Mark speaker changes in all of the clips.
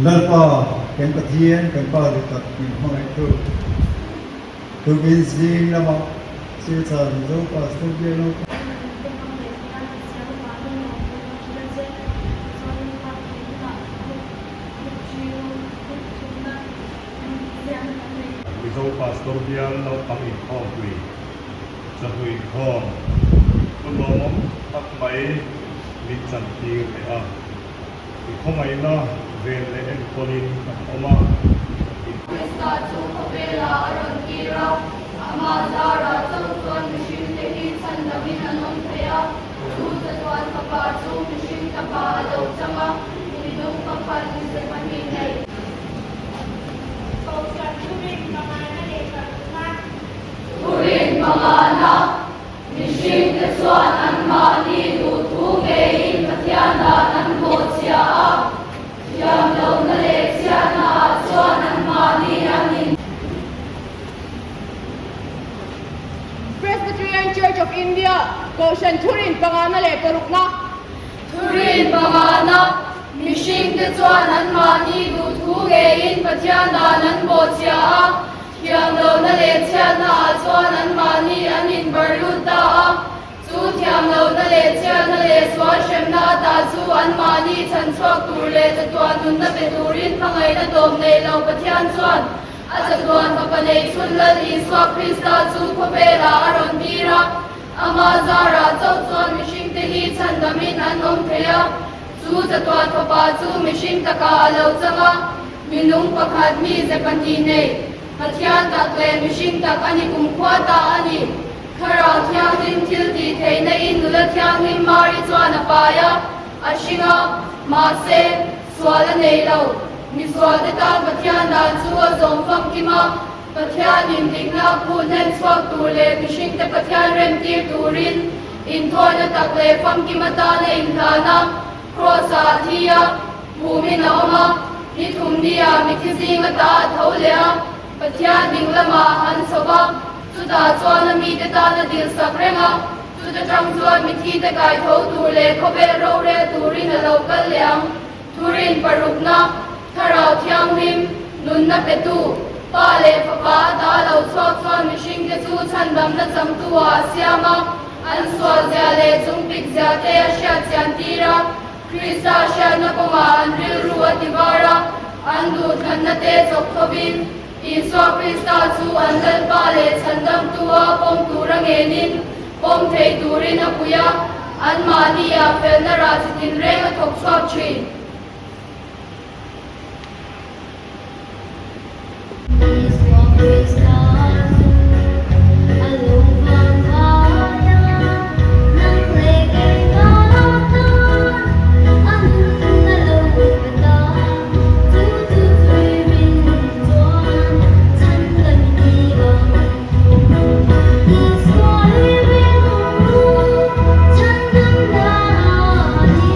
Speaker 1: Lalpa kan Pathian kan Pa duh tak min hmangaihtu tukin zing lamah Silchar Mizo Pastor biak naupang
Speaker 2: Mizo Pastor bial naupang inkhawmpui chawhnu inkhawm hun lawmawm tak mai min chantir leh a. I khawngaihna ven leh enkawlin kan awm a. I.
Speaker 3: Krista chu khawvelah a rawn kir a, amah zarah chauh chuan mihringte hi chhandamin an awm thei a. Chu chatuan fapa chu mihring takah a lo chang a, minung pakhat mize pahnih nei.
Speaker 4: Kohhran thurin pangana leh parukna.
Speaker 3: Thurin pangana Mihringte chuan anmahni duhthu ngeiin Pathian dan an bawhchhia a, thiamlohna leh chhiatnaah chuan anmahni an in.
Speaker 5: Presbyterian Church of India, Kohhran Thurin pangana leh parukna.
Speaker 3: Thurin pangana, Mihringte chuan anmahni duhthu ngeiin Pathian dan an bawhchhia a, Thiamlohna leh chhiatnaah chuan anmahni an inbarh lut ta a, chu thiamlohna leh chhiatna leh sual hremna ata chu anmahni chhan chhuak tur leh chatuan nunna pe turin hmangaihna tawp nei lo Pathian chuan a chatuan Fapa nei chhun Lal Isua Krista chu khawvelah a rawn tir a, ama zarah chauh chuan mihringte hi chhandamin an awm thei a, chu chatuan Fapa chu mihring takah a lo chang a. Minung pakhat mize pahnih nei, Pathian tak leh mihring tak a ni kumkhua ta a ni. Thlarau Thianghlim thil tih theihna in nula thianghlim Mari chuan a pai a, a hring a, mahse, sual a nei lo. Misualte tan Pathian dan chu a zawm famkim a, Pathianin dikna phut hlen chhuak tur leh mihringte Pathian remtir turin inthawina tak leh famkim atan a inhlan a, Kraws-ah a thi a. Phumin a awm a, ni thum nia mithi zinga ta a tho leh a, Pathian ding lamah a han chho va, chutah chuan a mite tan a dil sak reng a, chuta tang chuan mithite kai tho tur leh khawvel rorel turin a lo kal leh ang. Thurin parukna, Thlarau Thianghlim, nunna petu, Pa leh Fapa a ta lo chhuak chuan mihringte chu chhandamna changtu-ah a siam a, an sualzia leh chungpikzia te a hriatchian tir a, Krista hriatna kawngah an rilru a ti var a, an duhthlanna te chawk thovin, Isua Krista chu an Lalpa leh Chhandamtua pawm tura ngenin, pawm thei turin a pui a, anmahnia felna rah chi tinreng a thawk chhuak thin.
Speaker 6: Isua Krista chu a lo vang phai a, nang leh keimah tan a nun a lo pe ta. Chu chu chui min chuan chhan kan ni ang. Isua hi ring ru, chhan dam na a ni.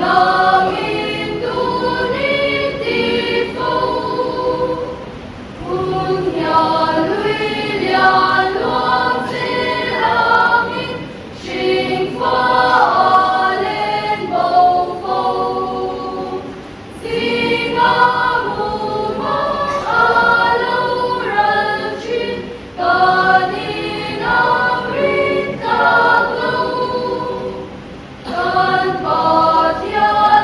Speaker 3: Nangin tunin ti fo. Hun hian lui lian luang zel angin hringfa a len bo fo. Zinga mumang a lo ral thin, kan inang rin tak lo. Kan Pathian.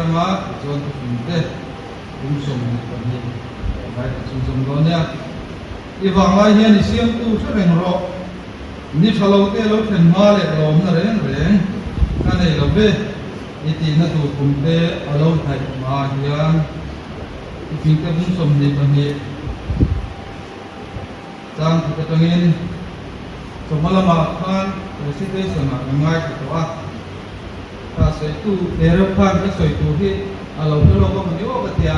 Speaker 7: anga, tichuan thufing te kum 22 lai ka chhunzawm dawn nia. I vanglai hian i siamtu hre reng rawh. Ni tha lo te lo thlen hma leh lawmna reng reng ka nei lo ve i tihna tur kum te a lo hnaih hma hian thufing te bung 22 chang khat atangin chawhma lamah khan recitation ah kan ngaithla tawh a, kha sawitu te reuh khan ka sawi tur hi a lo hre lawk a maw ni aw ka tia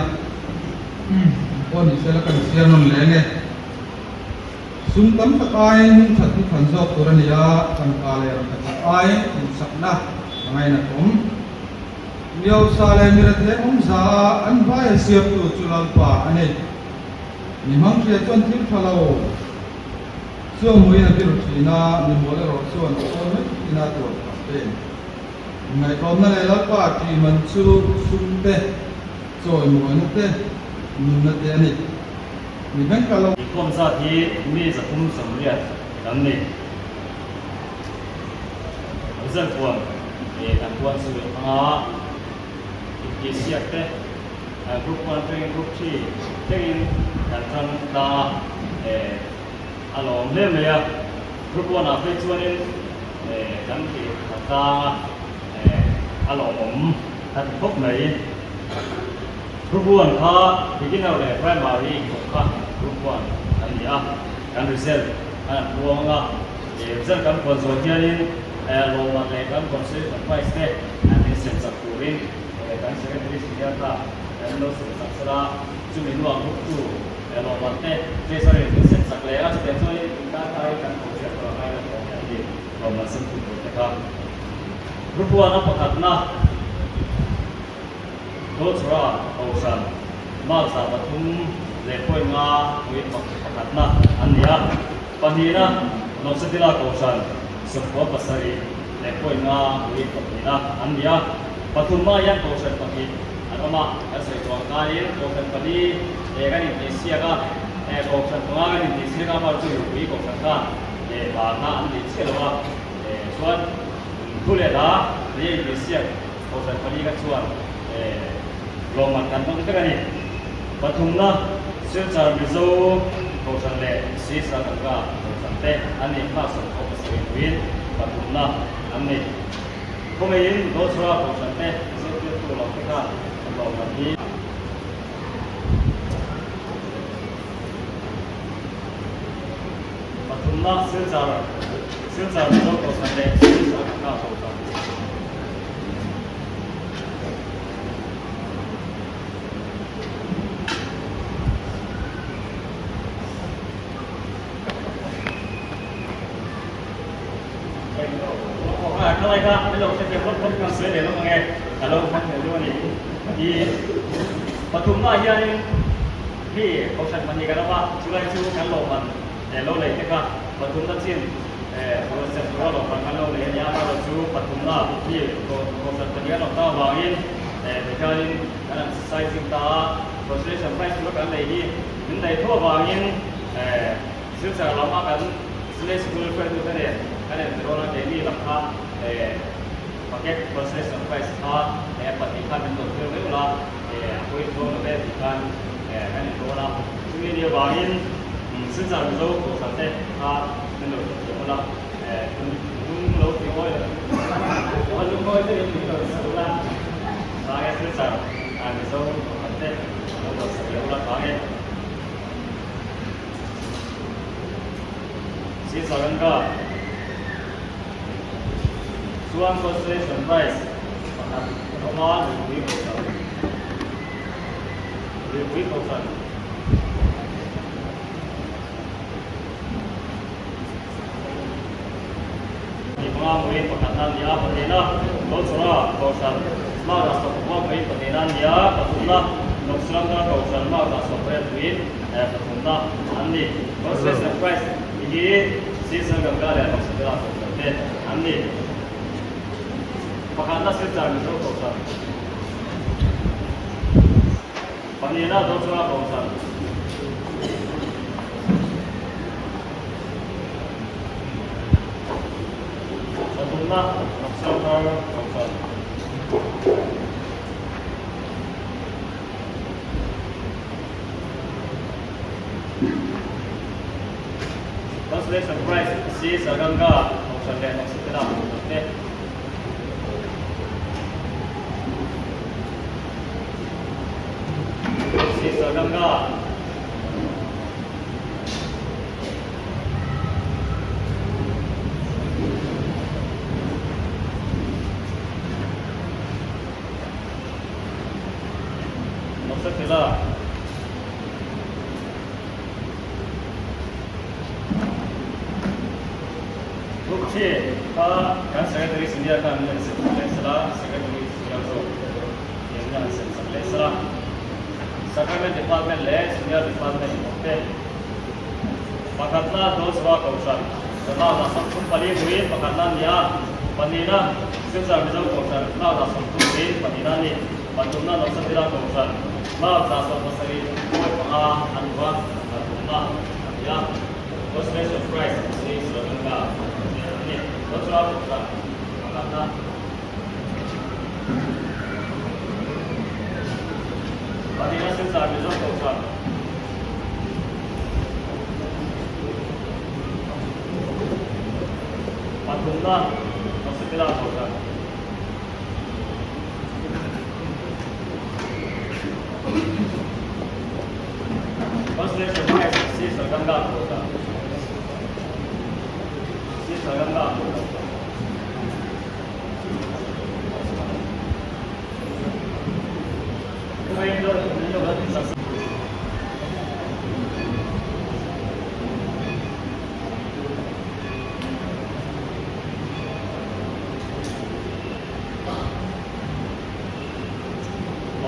Speaker 7: pawh ni sela kan chhiar nawn leng e. Sum tam tak aiin hming that hi than zawk tur a ni a, tangka leh rangka chak aiin duhsakna a ngainat awm. Miosa leh Mirathleng awmza a an hmaia siamtu chu Lalpa a ni. Mi hmanghria chuan thil tha lo chuan hmuin a biru thin a, mi mawl erawh chuan a sawi mai ina tuar phah pen. Inngaihtlawmna leh Lalpa ṭih man chu sum te, chawimuaina te, nunna te a ni. Mi beng kal lo.
Speaker 8: Inkhawm zat hi mi 380 kan ni. Result puan kan puan chu anga intihsiak te group one thlengin group three thlengin kan tan tlang a, a lawm hle mai a. Group one ah phei chuanin kan ti tha tlang a, a lawmawm ka ti khawp mai. Group one kha beginner leh primary inkhawp kha group one an ni a, kan result an han puang ang a, result kan puan zawh hianin lawmman leh kan consolation prize te an min sem chak turin kan secretary senior kha kan lo sem chak sela, chumi hnuah group two lawmman te treasury min sem chak leh a, chutiang chuanin intan tai kan ko hriat tur a ngai lo tawh hian a ni lawmman sem tu tur te kha. Group one a pakhatna. Dawlchhura Kohhran mark 300.5 pui pakhatna an ni a, pahnihna Noksatila Kohhran 97.5 pui pahnihna an ni a, pathumna hian Kohhran pahnih an awm a, kan sawi tawh ang khanin Kohhran pali kan intihsiak a, Kohhran panga kan intihsiak a, amaherawhchu Lupui Kohhran khan barna an nei chiah lo a, chuan thu leh hla lei a intihsiak. Kohhran pali kha chuan lawmman kan dawng vek a ni. Pathumna, Silchar Mizo Kohhran leh Sri Sri Lanka Kohhran te an nih hma 97 puiin pathumna an nei. Khawngaihin Dawlchhura Kohhran te zirtirtu lam te khan lawmman hi. Pathumna, Silchar Silchar Mizo Kohhran leh Sri Sri Lanka Kohhran. Pathumna hianin mi kohhran pahnih kan awm a, chulai chu kan lawmman lo lei te kha pathumna chin Rawn sem tur a lawmman kan lo nei a nia, amaherawhchu pathumna hi kohhran pahnih an awm ta avangin tikhianin kan han sizing ta a, consolation prize tura kan nei hi min nei tho avangin Silchar lama kan Sunday School hruaitute nen kan entir a, keini lam kha bucket consolation prize kha pahnih khan min dawn tir mai ula, a pawi chuang lo ve tih khan kan indawn a, chumi ni avangin Silchar Mizo kohhran te kha min lo hrethiam ula, lung lo ti ngawi lo, lung ngawi deuhin min lo sak ula, khange Silchar Mizo kohhran te lo lo sak leh ula khange. Silchar chuan consolation prize pakhat an awm a, Luipui Kohhran Luipui Kohhran Ni panga mui pakhat na ni a, pahnihna Dawlchhura Kohhran mark ah sawmpakua mui pahnihna a ni a, pathumna Noksranga Kohhran mark ah sawmpariat mui pathumna an ni. Consolation Prize hi Silchar Ganga leh Noksabela Kohhran te an ni. Pakhatna Silchar Mizo Kohhran, pahnihna Dawlchhura Kohhran. Pathumna Noksar Kohhran. Consolation Prize si Sarganga Kohhran leh Noksapela Kohhran te. Si Sarganga. Noksapela. Group thi kha kan Secretary Senior khan min han sem sak leh sela, Secretary Senior zawk hian min han sem sak leh sela. Sacrament Department leh Senior Department in awm te. Pakhatna Dawlchhuah Kohhran, Ronalda 34 buin pakhatna a ni a, pahnihna Silchar Mizo Kohhran, Ronalda 30 buin pahnihna a ni. Pathumna Nawsatila Kohhran, March ah 75 an va pathumna a ni a, Consolation Prize si Sri Lanka a ni. Dawlchhuah Kohhran pakhatna. Pahnihna Silchar Mizo Kohhran. Pathumna Nawsatila Kohhran. Consolation Prize si Sarganga Kohhran. Si Sarganga Kohhran.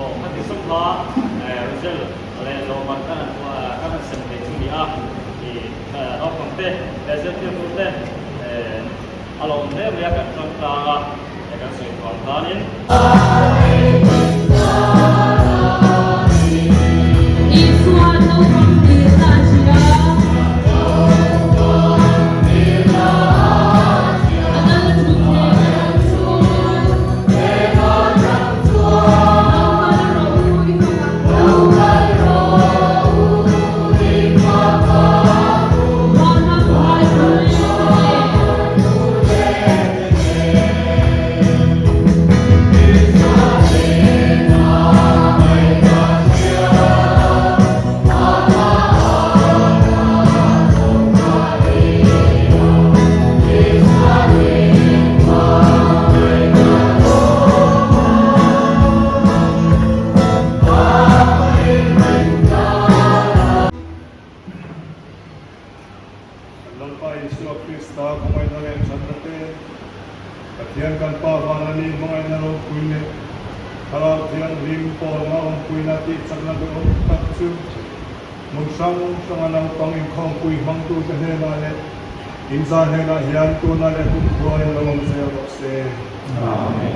Speaker 8: Aw khati sum kha result leh lawmman kan han kan han sem thei chu ni a, ih naupang te leh zirtirtu te a lawm hle mai a kan tang tlang a kan sawi thuam khanin.
Speaker 2: Lalpa Isua Krista hmangaihna leh thatna te, Pathian kan Pa vana mi hmangaihna ropui leh Thlarau Thianghlim pawlna awmpuina tih chakna duhawm tak chu hmun hrang hranga naupang inkhawmpui hmangtute hnenah leh inza hnenah hian tuna leh kumkhua in lo awm zel rawh se. Amen.